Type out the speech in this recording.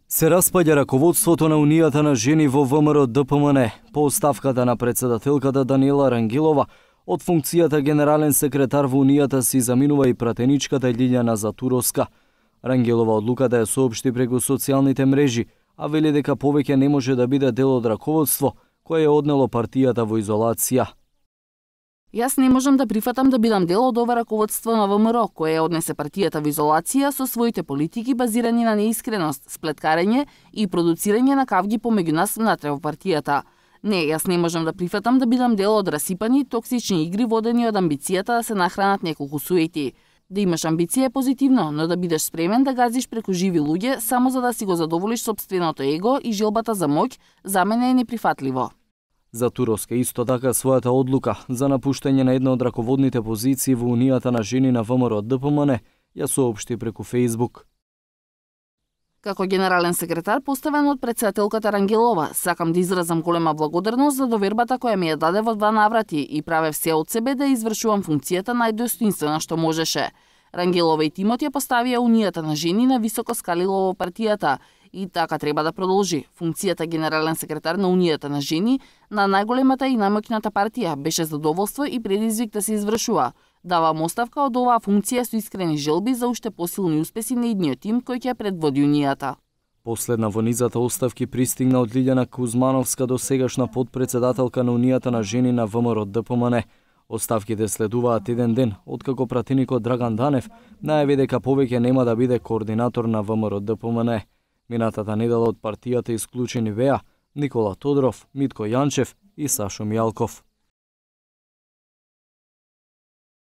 Се распаѓа раководството на Унијата на жени во ВМРО ДПМН по оставката на председателката Даниела Рангелова. Од функцијата генерален секретар во Унијата си заминува и пратеничката Лилјана Затуровска. Рангелова одлуката ја соопшти преку социјалните мрежи, а вели дека повеќе не може да биде дел од раководство кое е однело партијата во изолација. Јас не можам да прифатам да бидам дел од ова раководство на ВМРО, кое однесе партијата во изолација со своите политики базирани на неискреност, сплеткарење и продуцирање на кавги помеѓу нас внатре во партијата. Не, јас не можам да прифатам да бидам дел од расипани, токсични игри водени од амбицијата да се нахранат неколку суети. Да имаш амбиција е позитивно, но да бидеш спремен да газиш преку живи луѓе само за да си го задоволиш сопственото его и желбата за моќ, за мене е неприфатливо. Затуровска исто така својата одлука за напуштање на една од раководните позиции во Унијата на жени на ВМРО ДПМН ја соопшти преку Facebook. Како генерален секретар поставен од председателката Рангелова, сакам да изразам голема благодарност за довербата која ми ја даде во 2 наврати и правев се од себе да извршувам функцијата најдостоинствена што можеше. Рангелова и тимот ја поставија Унијата на жени на високо скалило во партијата и така треба да продолжи. Функцијата генерален секретар на Унијата на жени на најголемата и најмоќната партија беше задоволство и предизвик да се извршува. Давам оставка од оваа функција со искрени желби за уште посилни успеси на идниот тим кој ќе предводи Унијата. Последна во низата оставки пристигна од Лилјана Кузмановска, досегашна подпредседателка на Унијата на жени на ВМРО ДПМН. Оставките следуваат еден ден, откако пратеникот Драган Данев најави дека повеќе нема да биде координатор на ВМРО ДПМН. Минатата недела од партијата исклучени беа Никола Тодров, Митко Јанчев и Сашо Мјалков.